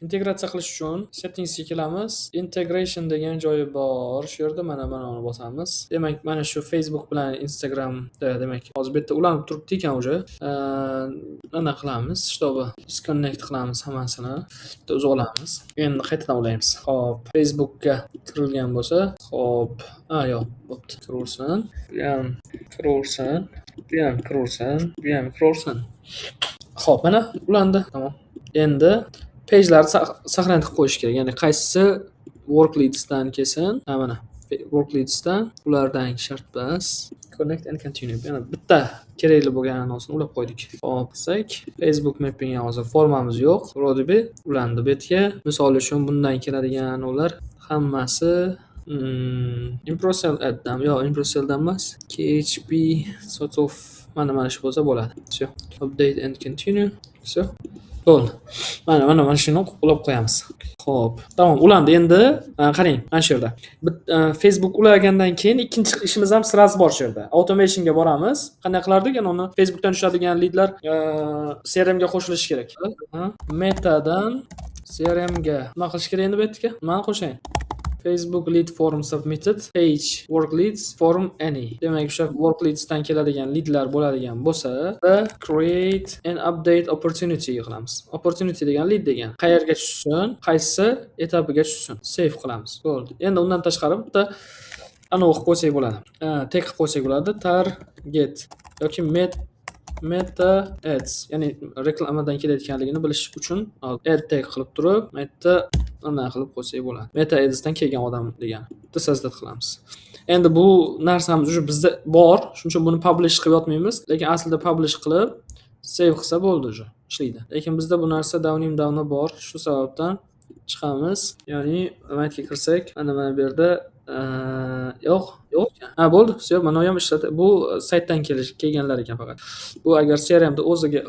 Integratsiya qilish uchun Settingsga kelamiz. Integration degan joyi bor. Shu yerda mana uni bosamiz. Demak, mana shu Facebook bilan Instagramda, demak, hozir bu yerda ulanib turibdi ekan уже. Anaqa qilamiz, чтобы disconnect qilamiz hammasini. Bitta uzib olamiz. Endi qaytadan ulaymiz. Xo'p, Facebookga kirilgan bo'lsa, xo'p, a, yo'q, bo'pti, kiraversin. Bu ham kiraversin, bu ham kiraversin, bu ham kiraversin. Xo'p, mana ulandi. Tamom. Endi page'larni сохранить qilib qo'yish kerak. Ya'ni qaysisi work leads'dan kelsin. Ha, mana work leads'dan, ulardan shart emas. Connect and continue. Yana bitta kerakli bo'lgan anonsini ulab qo'ydik. Hop, qilsak, Facebook mapping hozir formamiz yo'q. Вроде бы ulandi bu yerga. Misol uchun, bundan keladigan ular hammasi Improsell addan, yo'q, Improselldan emas. KHP sotuv, mana shu bo'lsa bo'ladi. Всё. Update and continue. Всё. Bo'ldi. Mana shuni ulab qo'yamiz. Xo'p, tamom, ulandi. Endi qarang, mana shu yerda. Facebook ulagandan keyin ikkinchi ishimiz ham сразу bor shu yerda. Automationga boramiz. Qanday qilardik? Yana uni Facebookdan tushadigan leadlar CRMga qo'shilishi kerak. Metadan CRMga nima qilish kerak endi bu yerga? Nimani qo'shayin? Facebook lead form submitted, page work leads form any. Demak, o'sha work leadsdan keladigan leadlar bo'ladigan bo'lsa, va create and update opportunity qilamiz. Opportunity degan lead degan. Qayerga tushsin, qaysi etapiga tushsin. Save qilamiz. Bo'ldi. Endi undan tashqari bitta anavi qilib qo'ysak bo'ladi. Tag qilib qo'ysak bo'ladi. Target yoki Meta ads, ya'ni reklamadan kelayotganligini bilish uchun ad tag qilib turib, meta anaqa qilib qo'ysak bo'ladi. Meta adsdan kelgan odam degan. Bitta создать qilamiz. Endi bu narsamiz уже bizda bor. Shuning uchun buni publish qilib yotmaymiz, lekin aslida publish qilib, save qilsa bo'ldi, уже ishlaydi. Lekin bizda bu narsa давным-давно bor. Shu sababdan chiqamiz. Ya'ni maytga kirsak, mana bu yerda yo'q, yo'q ekan. Ha, bo'ldi. Всё, mana bu ham ishladi. Bu saytdan kelganlar ekan faqat. Bu agar CRMda o'ziga,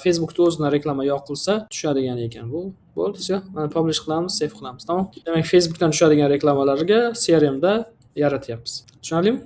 Facebookda o'zidan reklama yoqilsa, tushadigan ekan bu. Bo'ldi, всё. Mana publish qilamiz, save qilamiz. Tamom. Demak, Facebookdan tushadigan reklamalarga CRMda yaratyapmiz. Tushunarlimi?